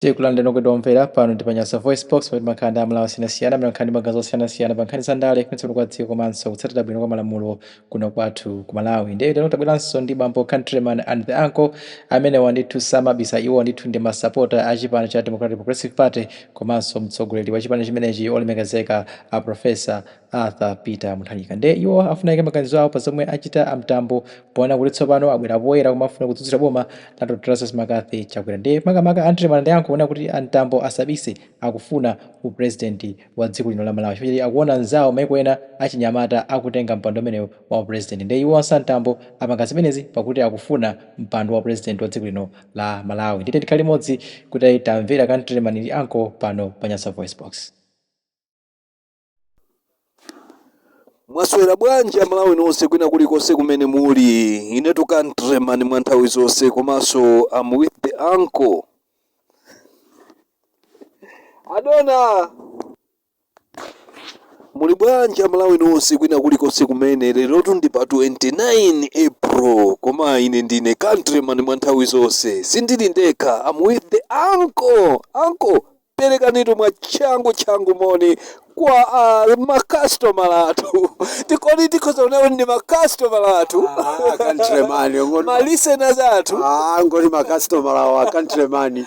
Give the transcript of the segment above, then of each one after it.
Tikulandireni okondedwa omvera pano ndi pa Nyasa Voice Box pamene timakhala ndi Amalawi osiyanasiyana amene amakhala ndi maganizo osiyanasiyana pa nkhani za ndale, kuyendetsa kwa dziko komanso kutsatira bwino kwa malamulo kuno kwathu ku Malawi. Ndiye lero tabweranso ndi bambo Countryman and the Uncle amenewa ndithu samabisa iwo ndithu ndi masapota a chipani cha Democratic Progressive Party komanso mtsogoleri wa chipani chimenechi olemekezeka a Professor Arthur Peter Mutharika. Ndiye iwo afuna ayike maganizo awo pa zomwe achita a Mtambo poona kuti tsopano abwera poyera kumafuna kudzudzula boma la Dr Lazarus McCarthy Chakwera. Ndiye makamaka a Countryman ndi Uncle kuona kuti a Mtambo asabise akufuna u president wa dziko lino la Malawi chifukwa choti akuona anzawo maiko ena achinyamata akutenga mpando umenewu wa u president. Ndiye iwonso a Mtambo apanga zimenezi pakuti akufuna mpando wa president wa dziko lino la Malawi. Ndiye tikhale limodzi kuti tamvera Countryman ndi Uncle pano pa Nyasa Voice Box. Mwaswera bwanji amalawi nonse kwina kulikonse kumene muli inetu countryman mwa nthawi zonse komanso am with the uncle adona muli bwanji amalawi nonse kwina kulikonse kumene lerotu ndi pa 29 April koma ine ndine countryman mwa nthawi zonse sindili ndekha am with the uncle uncle Perekanitu mwachangu changu moni kwa makasitomala athu. Tikodi tikhoza kunena kuti ndi makasitomala athu. Ah, countryman, ngoti Ma listeners athu. ah, ngoti makasitomala awo a countryman. Eh,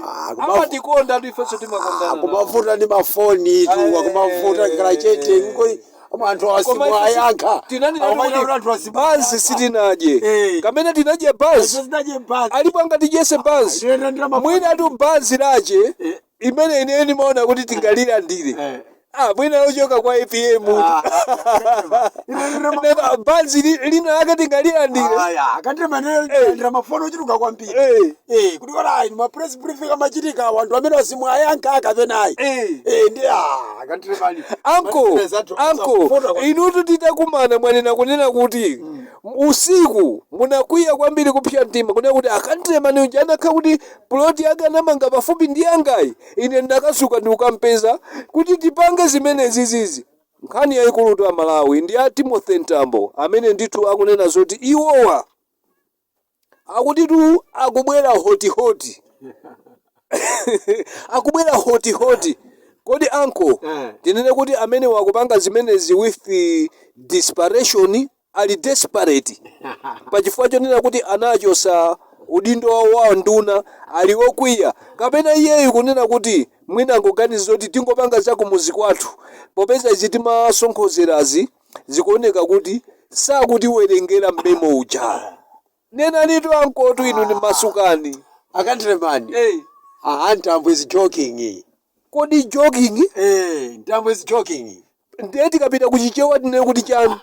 Ah, amatikonda tu ifenso timakondana. Ah, kumavuta ndi mafoni tu Eh. akumavuta khala chete ngoti anthu Koma asimu ife ayankha. tinanena Akumaita kuti kuti anthu asimu banzi sitinadye. Eh. Kamene tinadye banzi Sitinadye banzi. alipo angatidyese banzi. Tinatandira mafoni. Mwina tu banzi lache Eh. imene ine ndimaona kuti tingalilandire. Eh. Ah, mwina lochoka kwa APM. Ah, Neka banzi lina lake tingalilandire. Aya, countryman ndira mafoni ochuluka kwambiri. Eh. Eh, kuti ora ayi ma press briefing amachitika anthu amene asimu ayankha kapena ayi. Eh. Eh, ndi ah, countryman. Anko, anko, inutu titakumana mwanena kunena kuti usiku munakwiya kwambiri kupsya mtima kunena kuti a Countryman uja anakhala kuti plot yake anamanga pafupi ndi yangayi ine ndakasuka ndikukampeza kuti tipange zimenezi zizi nkhani yayikulutu amalawi ndi a Timothy Mtambo amene ndithu akunena zoti iwowa akutitu akubwera hotihoti akubwera hotihoti kodi anko Eh. tinene kuti amene wakupanga zimenezi with desperation ali desperate pachifukwa chonena kuti anachosa udindo wawo wa nduna ali wokwiya kapena iyeyu kunena kuti mwina angoganiza zoti tingopanga za kumuzi kwathu popeza izi timasonkhozerazi zikuoneka kuti sakutiwerengera mmemo uja nenanitu ankotu inu ndi masukani A Countryman. hey. Ah, Mtambo is joking. Kodi joking? Eh, Mtambo is joking. Ndiye tikapita kuchichewa tinene kuti chani?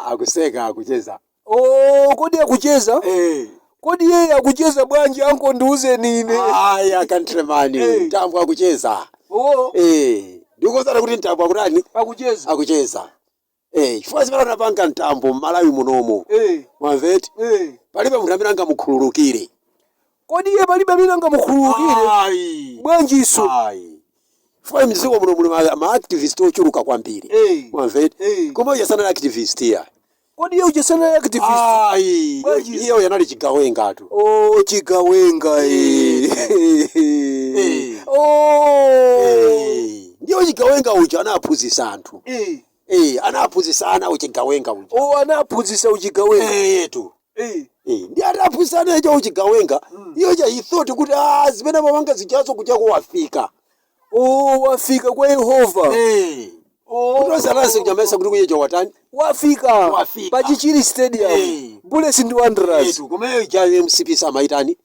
Akuseka akucheza. Oh, kodi akucheza? Eh. Kodi yeye akucheza bwanji anko ndiuzeni ine. Aya countryman, Eh. Mtambo akucheza. Oh, Eh, ndikuwuzani kuti Mtambo akutani? akucheza. Akucheza. Eh, chifukwa zimene anapanga Mtambo m'Malawi munomo. Eh, Mwamva eti? eh. Palibe munthu amene angamukhululukire. Kodi iye palibe amene angamukhululukire? Ayi. Bwanjiso? Ayi. Chifukwa mdziko muno muli ma activist ochuluka kwambiri. Eh. Mwamva eti? Eh. Koma uja sanali activist ya. Kodi iye uja sanali activist? Ayi. Bwanjiso? Iye uja anali chigawenga tu. Oh, chigawenga eh. Eh. Oh. Eh. Ndiye chigawenga uja anaphunzitsa anthu. Eh. Eh, anaphunzitsa ana uchigawenga uja. Oh, anaphunzitsa uchigawenga. Eh, tu. Eh. Eh, ndi ataphunzitsa ana aja uchigawenga. Iye uja he thought kuti ah zimene amapanga zijazo kujako wafika. Oh, wafika kwa Yehova. Eh. Oh. Kuti osalase kujamayesa kuti kuyeja watani? Wafika. Wafika. Pa Chichiri Stadium. Eh. Bullets ndi Wanderers. Etu, koma iyo ija MCP samaitani?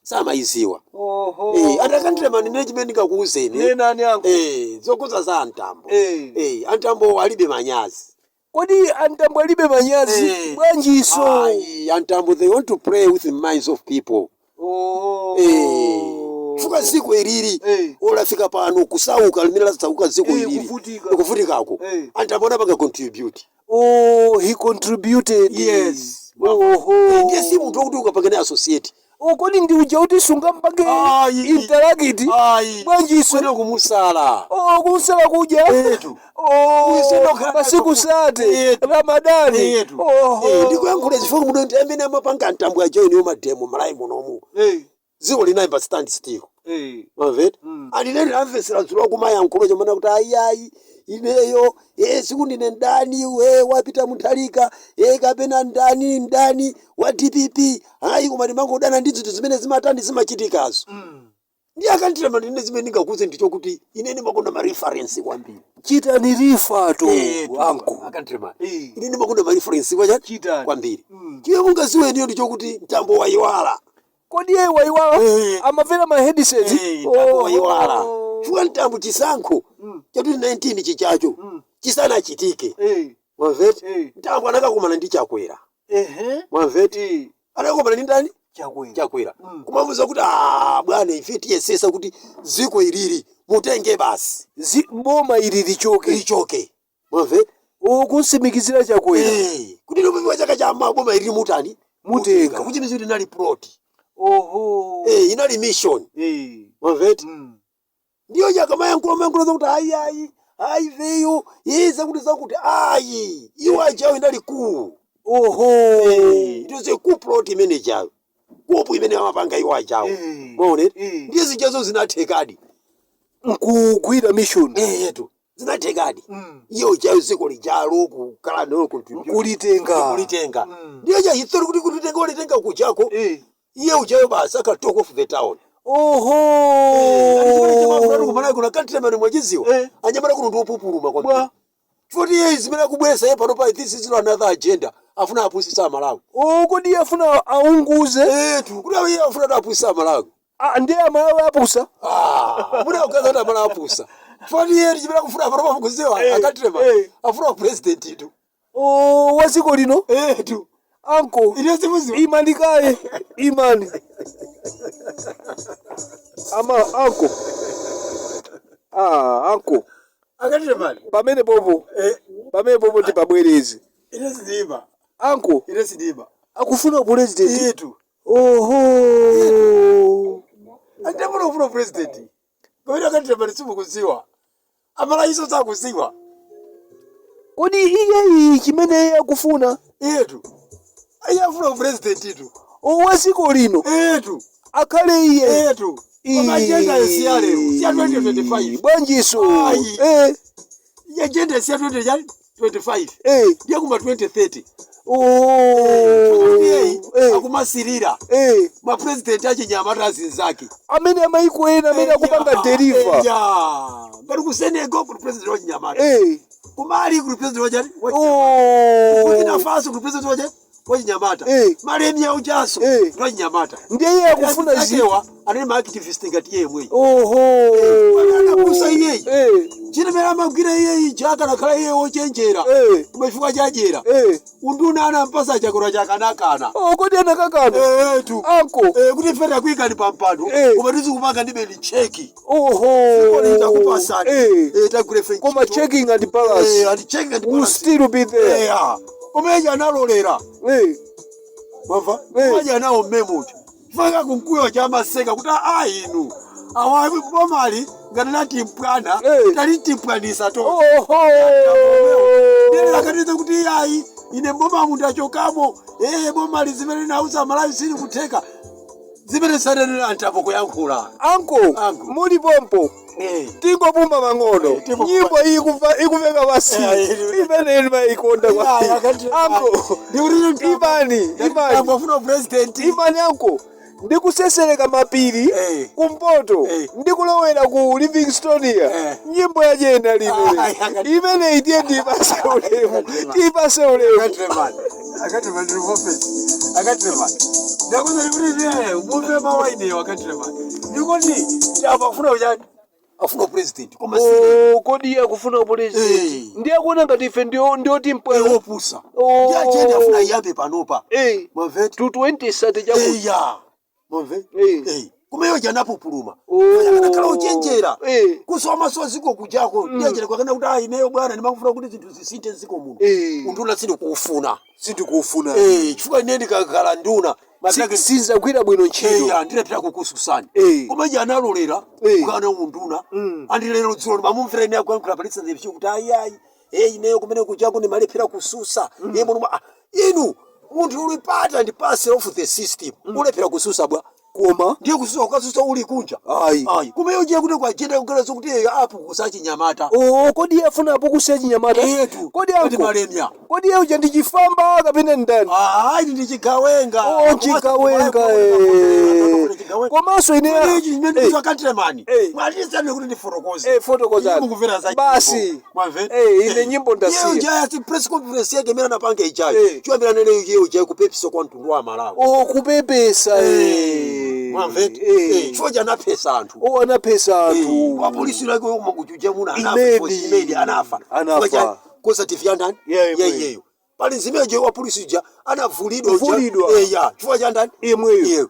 Samaiziwa. Oho. Eh, a Countryman ine chimene ndingakuuzeni. Nenani anko. Eh, zokhudza za Antambo. Eh. Eh, Antambo alibe manyazi. Kodi Antambo alibe manyazi? Eh. Bwanjiso? Ayi, Antambo they want to play with the minds of people. Oh. Eh. Chifukwa dziko ilili Eh. olafika pano kusauka limene lasauka dziko Eh, ilili kuvutika. kuvutikako Eh. Antambo anapanga contribute. Oh, he contributed. Yes. Oho. Ndiye si munthu wokuti ukapange naye associate. Oh, kodi ndi uja kuti sungampange Ayi. interact? Ayi. Bwanjiso? Kwene kumusala. Oh, kumusala kudya? Etu. Oh, Kuyisena kukhala masiku sate, Etu. Ramadani. Etu. Oho. Eh, ndikuyankhula chifukwa muno ndi amene amapanga Mtambo ajoine mademo Malawi munomu. Eh. Dziko linayimba stand still. Mamveti andinene amvesera dzulo akumayankhulo chomana kuti ayiayi, ineyo sikundine ndani we wapita Mutharika kapena ndani ndani wa DPP, ayi, koma ndimangodana ndi zinthu zimene zimatani, zimachitikazo. Ndi a Countryman, ndine zimene ndingakuze ndichokuti ine ndimakonda ma reference kwambiri. Chitani refer to, uncle. A Countryman, ine ndimakonda ma reference kwacha Chitani. kwambiri. Chiwe mungaziwe niyo ndichokuti Mtambo wayiwala. Kodi iye wayiwala? Amavera ma headset. Mtambo wayiwala chifukwa Mtambo chisankho cha 2019 chichacho chisanachitike, mwamveti, Mtambo anakakumana ndi Chakwera. Mwamveti, anakakumana ndi ndani? Chakwera. Chakwera, kumamuza kuti, "Ah, bwana, ife tiyesesa kuti ziko ilili mutenge basi." Boma ili lichoke. Lichoke, mwamveti. Kunsimikizira Chakwera. Kuti lomwe chaka cha maboma ilili mutani? Mutenga. Kuchimizi kuti inali plot. Oho. Inali mission. Mwamveti, ndiyo chakamayankhula mayankhula zakuti ayi, ayi, ayi, veyo zakuti zakuti ayi, iwo ajawo inali kuu. Ndiyo ku plot imene chayo kupu imene amapanga iwo ajawo. Maone, ndiye zijazo zinathekadi. Nkugwira mission. Yetu zinathekadi. Iyo jayo ziko lijalo kukhala no contribute. Kulitenga. Kulitenga. Ndiyo cha history kuti kulitenga, walitenga kuchako. Iye ujayo basi aka talk of the town. Kumana kuna Countryman, mwachiziwa, anyamata kuno ndiopupuluma kwambiri. Bwa. Chifukwa iye zimene akubwesa iye pano pa, this is another agenda, afuna apusisa Amalawi. Oh, kodi iye afuna aunguze? Etu, kuti iye afuna kuti apusisa Amalawi. Ah, ndiye Amalawi apusa. Ah, muna kukaza kuti Amalawi apusa. Chifukwa iye chimene akufuna pano pamukuziwa, a Countryman, afuna president itu. Oh, wa dziko lino. Etu. Anko. Ine simuziwa. Imani kaye, imani ama uncle, ah, uncle. A Countryman. Pamene popo, pamene popo tipabwereze. Ine sindiima. Uncle. Ine sindiima. Akufuna president. Etu. Oho. Andamuna kufuna president. Koma a Countryman simukuziwa. Amalawi sakuziwa. Kodi iyeyi chimene iye akufuna? Etu. Iye afuna president itu. Wa dziko lino. Etu. Akhale iye. Etu. Koma agenda siya lero. Siya 2025. Bwanjiso? Ayi. Agenda siya 2025. Ndiye kuma 2030. Oh. Iyeyi akumasirira ma president achinyamata azinzake. Amene amayiko ena amene akupanga deliver. Ngati ku Senegal kuli president wachinyamata. Ku Mali kuli president wachani? Oh. Burkina Faso kuli president wachani? Wachinyamata. Malemi aujaso wachinyamata. Ndiye iye akufuna zi Akewa anali ma activist ngati iye mweyi. Oho. Anapusa iyeyi. Chinemera amagwira iyeyi chakanakhala iye wochenjera. Koma chifukwa chadyera. Unduna anampasa Chakwera chakanakana. Oh, kodi anakakana? Etu. Uncle. Kuti ife takuikani pampando. Koma tizikupanga ndibeni check. Oho. Takupasani. Tagwire fe. Koma checking and balance And checking and will balance. still be there. Koma iye analolera. Mwamva? Maja anawo mmemucho. Faka kunkuyo chamaseka kuti a inu. Awa bomali ngati nati mpwana, tali timpwanisa to. Oho. Ndere akatiza kuti iyayi, ine mboma mundachokamo, bomali zimene nauza Malawi sili kutheka. Zimene sananena antapo kuyankhula. Uncle, Uncle. muli pompo. Tingopuma mang'ono. Nyimbo iyi ikumveka pasi. Imene ndimayikonda kwambiri. Uncle. Imani, imani. Afuna president. Imani, uncle. Ndikusesereka mapiri kumpoto, ndikulowera ku Livingstonia. Nyimbo yachena limene imene itiye ndipase ulemu, tiyipase ulemu. A Countryman. A Countryman ndiri office. A Countryman. Ndakuza kuti mumve mawaineyo a Countryman. Ndikuti afuna uchani? Afuna president. Koma si Oh, kodi iye akufuna president? Ndiye akuona ngati ife ndioti mpwera. Wopusa. Oh. Ndiye agenda afuna iyambe panopa. Mwamveti? To 20 sate chakuti. Eya. Mwamve? Koma iyo janapupuluma. Oh. Kanakhala uchenjera. Kusoma so ziko kujako. Ndiye jere kwakana kuti ah, ineyo bwana ndimafuna kuti zinthu zisinthe ziko muno. Unduna sindikuufuna. Sindikuufuna. Chifukwa ine ndikakhala nduna. Sinzagwira bwino ntchito. Eya, ndilephera kukususani. Koma iye analolera kukana unduna. Andilero dzulo ndimamumvera ine akuyankhula palisa ndipsi kuti ayi ayi. Ineyo kumene kujako ndimalephera kususa. Muno inu munthu uli part and parcel of the system. Ulephera kususa bwa. Koma Ndiye kususa ukasusa uli kunja. Ayi. Ayi, kumeyo je kuti kwa agenda kugalazo kuti eyo apo kusachinyamata. Oo, kodi iye afuna apukusa chinyamata? Etu. Kodi Kuti anko malemya. Kodi iye uja ndi chifamba kapena ndani? Ayi, ndi chigawenga. Oo, chigawenga, eh. Komanso ine ine countryman. Eh. Mwatitsane kuti ndiforokoze. Eh, fotokozani. Ine mukumvera za Basi. nyimbo. Mwamvera? Eh, ine nyimbo ndasiya. Iye ujaya si press conference yake imene anapanga ijayo. Eh. Chiwambira nene iye ujaya kupepesa kwa mtundu wa Malawi. O, kupepesa, eh. Mwamvera? Eh. Eh, chifukwa chanapesa anthu. O, anapesa anthu. Wapolisi lake umakuchuja muna anafa. Imedi. Imedi anafa. Anafa. Kosa ya ndani? Yeah, imweyo. Yeyeyo. Pali zimeje wa polisi uja anavulidwa uja. Kuvulidwa. Eh, ya. Chifukwa cha ndani? Imweyo. Iyeyo.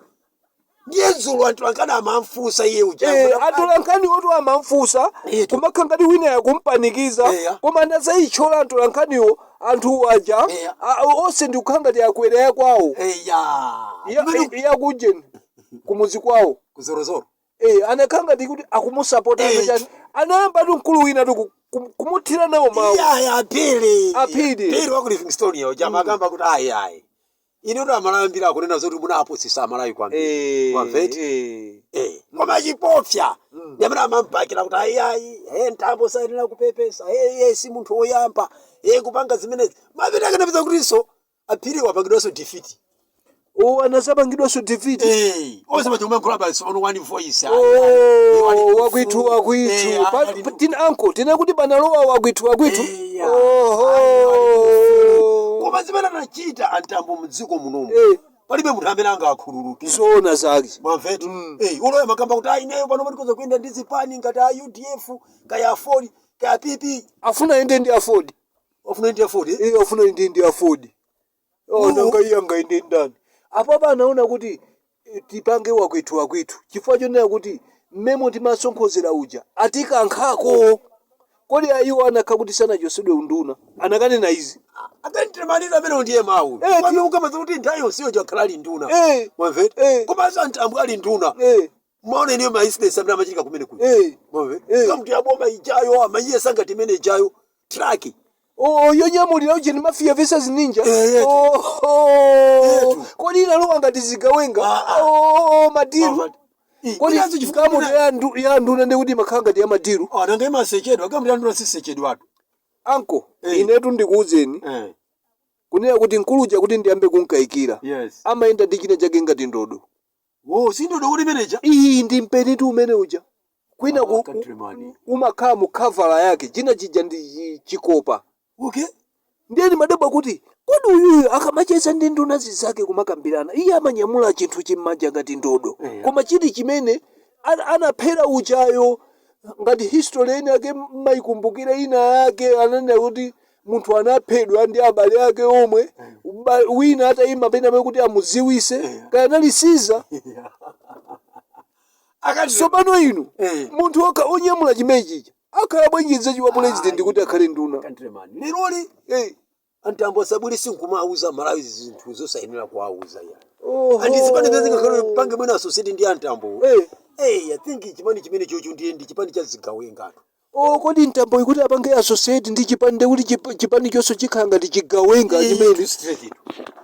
Ndiye dzulo anthu ankana amamfunsa iye uja. Eh, atolankhani oto amamfunsa Etu. kumakha ngati wina yakumpanikiza. Eya. Koma ndazayitchola atolankhaniwo anthu aja. Eya. Onse ndikukhala ngati akwera yakwawo. Eya. Kumene Yakujeni kumuzi kwawo. Kuzorozoro. Eh, anakhala ngati kuti akumusapota. Eh. Chani anayamba tu mkulu wina tu kumuthira nawo mawu. Iya, apili. Apili. Pili wa ku Livingstone yo jama akamba kuti ayi ayi. Ine ndo amalambira akunena zoti munaphunzitsa Amalawi kwambiri. Eh, Mwamveti? eh. Eh, koma chipopsa. Nyamuna amampakira kuti ayi ayi, he Ntambo sayenera kupepesa, he ye si munthu woyamba, he kupanga zimenezi. Mapita akanapeza kutinso aphiri wapangidwanso defeat. O, anasapangidwanso defeat. Eh, onse pachokumankhula basi pano one voice. Oh, wakwithu wakwithu. Eh, Tina anko tina kuti panalowa wakwithu wakwithu. Eya. Oho. Koma zimene anachita antambo mdziko munomu. Eh. Palibe munthu amene angakhululukire. Zoona zake. Mwamveti? Eh, uloya makamba kuti ayi ineyo pano patikoza kuyenda ndi zipani ngati a UDF, kaya AFORD, kaya PP. Afuna ende ndi AFORD. Ofuna ndi AFORD? Eh? Iye afuna ende ndi AFORD. Oh, Oh. nanga iye angaende ndani? Apo anaona kuti tipange wakwithu wakwithu chifukwa chonena kuti mmemo timasonkhozera uja atikankhako. Kodi iwo anakha kuti sanachosedwe unduna anakanena izi? Akandimanira amene ndiye mawu. Eh, Kwame ukamaza kuti nthawi yonseyo jakhala ali nduna. Eh. Mwamveti? Eh. Komanso antambo ali nduna. Eh. Maona ineyo ma incidents amene amachitika kumene kuja. Eh. Mwamveti? Eh. Kamuti yaboma ijayo amayiye sangati imene ijayo truck. Oh, yonyamulira uje ni Mafia versus Ninja. Eh, yetu. Oh, Yetu. kodi inalowa ngati zigawenga? Ah, ah. Oh, madiru. Mwamveti? Kodi Kodanso chifukwa gamoto ya nduna ndi kuti imakhala ngati ya madiru? Oh, nanga imasechedwa, gamoto ya nduna sisechedwatu. Anko, Eh. inetu ndikuwuzeni Eh. kunena kuti nkuluja kuti ndiyambe kunkayikira. Yes. Amayenda ndi china chake ngati ndodo. Wo, si ndodo kuti manager? Iyi ndi mpenitu umene uja. Kwina Ah, countryman. umakhala mu kavala yake, china chija ndi chikopa. Okay. Ndiye madabwa kuti kodi uyuyu akamacheza ndi nduna zake kumakambirana iye amanyamula chinthu chim'manja ngati ndodo. Eya. Koma chiti chimene anaphera ujayo ngati history ina yake mmayikumbukira ina yake ananena kuti munthu anaphedwa ndi abale ake omwe wina atayima pena pake kuti amuziwise kaya anali Siza. Akati Tsopano inu Eh. munthu okha onyamula chimene chija akhala bwanji wa president kuti akhale nduna? Countryman. Leroli Eh. antambo sabuli sinkumauza Malawi zinthu zosayenera kuwauza ya. Oho. Andi zipani zingakhala pange mwina associate ndi antambo. Eh. Eh, I think chipani chimene chocho ndiye ndi chipani cha zigawenga. Oh, kodi mtambo ikuti apange associate ndi chipani ndekuti chipani chonse chikhala ngati chigawenga chimene? Straight ito.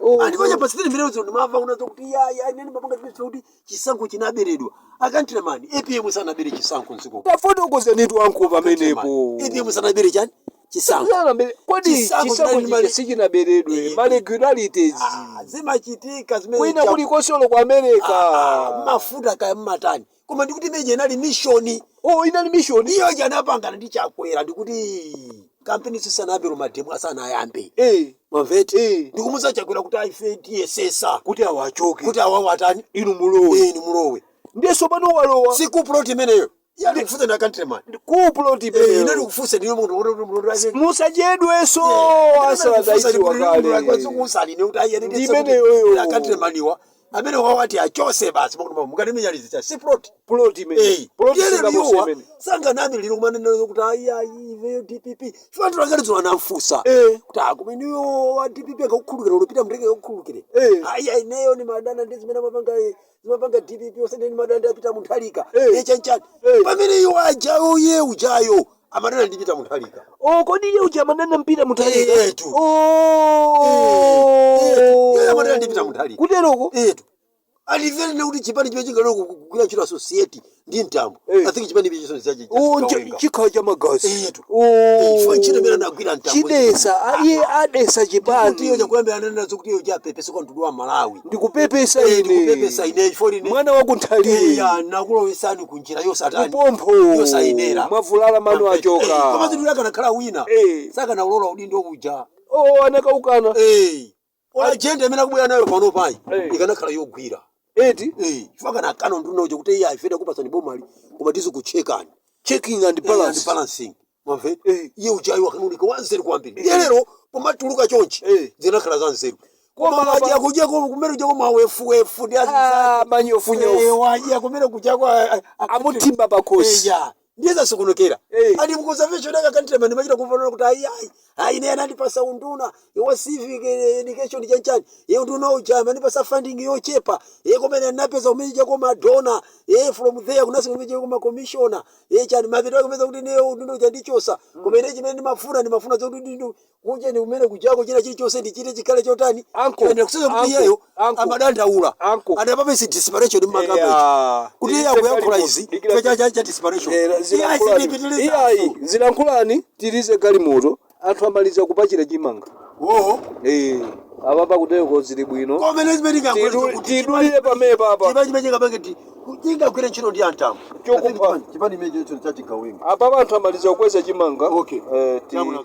Oh, Andi paja pa sitini vile ndimamva unazo kuti ya ya nene mapanga chimene kuti chisankho chinaberedwa. A countryman APM sanabere chisankho mdziko. Tafotokozanitu anko pamenepo. APM sanabere chani? Chisankho. Kodi Chisankho chisankho chinali chija sichinaberedwe? Eh. Ma regularities. Ah, zimachitika zimene Kwina kulikonsolo ku America. Mafuta kaya mmatani. Koma ndikuti imeje inali mission. Oh, inali mission. Iyo janapangana ndi Chakwera ndikuti kampeni sisanabero mademo asanayambe. Eh. Mwamveti? Eh. Ndikumuza Chakwera kuti aife tiyesesa. Kuti awachoke. Kuti awawo atani? Inu mulowe. Inu mulowe. Ndiye tsopano walowa. Si kuplot imeneyo. Iye ndikufunsa na countryman. Kuplot Eh, imeneyo. ine ndikufunsa ndiyo munthu Musachedweso asadaidziwa kale. Ndi imeneyoyo. Countryman amene wawati achose basi mukatimenya si plot. Plot imene. Eh, Plot tiyere singapose liyowa imene. sanganami lero kumanena kuti ayi ayi iveyo DPP chifanira anamfusa Eh. kuti akumeniyo wa DPP akakukhulukira ulupita mndeke akakukhulukire. Eh. Ayi ayi ineyo ni madana ndi zimene amapanga zimapanga DPP osati ni madana ndi apita Mutharika. Eh. Eh, chanchani. Eh. Pamene iwo ajayo ye ujayo amadana ndi Peter Mutharika. Oh, kodi iye uja amanena mpira Mutharika? Eh, etu. Oh. Eh, etu. Iye amanena ndi Peter Mutharika. Kuteroko? Etu. Andimvere kuti chipani chimene chingalola kugwira ntchito associate ndi Mtambo, I think chipani icho chachi Chikhala cha magazi. Eyetu. Chifukwa ntchito imene anagwira Mtambo Chidesa, iye adesa kuti iyo chipani. Chakuyambira ananena zokuti iyo chapepesa kwa mtundu wa Malawi. Ndikupepesa. Ndikupepesa ine ine chifukwa ine mwana wakunthalire ya nakulowesani kunjira yosatani, kupompho yosayenera. Mwavulala mano. Koma Achoka. zinthu akanakhala wina, sakanaulola udindo kuja. Oh, anakaukana. Ola agenda imene akubwera nayo pano payi ikanakhala yogwira. Eti. Chifukwa kana akana nduna kuti iye aifeda kupasani bomali, koma tizikuchekani. Checking and balance. And balancing, mwamve? Eh. Iye ujayo akanulika wanzeru kwambiri. Iye lero pomatuluka chonchi, zinakhala za nzeru. Koma Koma wadya kudya kumene kuja mawefuwefu ndi Ah, manyofunyofu. Wadya kumene kuchako. Amuthimba pakhosi. Eya, ndiye zasokonekera. Ali mconservation aka countryman machita kumvanana kuti ayi ayi ayi, ine anandipasa unduna wa civic education chanchani, ye unduna uja anandipasa funding yochepa, ye kumene anapeza kumene chako madona, ye from there kunasi kumene chako ma commissioner, ye chani mapito kumene kuti ne unduna uja ndichosa, kumene chimene ndimafuna zokuti ndindu kunje ni kumene kujako china chilichonse ndichite chikhale chotani. Uncle, Chimene kuseza kuti uncle, iyeyo uncle, amadandaula. Uncle. Adapapesi desperation mmakamba kuti iye akuyankhula izi cha desperation. Zilankhulani, iyayi, zilankhulani, tilize galimoto, anthu amaliza kupachira chimanga. Woho. Apapa kuteko zili bwino. Komene zimene Tidulire pamene papa. Chipani chimene chingapange chingagwire ntchito ndi antambo. Chokupha. Chipani chimene cho chachigawenga. Apapa anthu amaliza kukweza chimanga. Okay. Eh, Chabwino.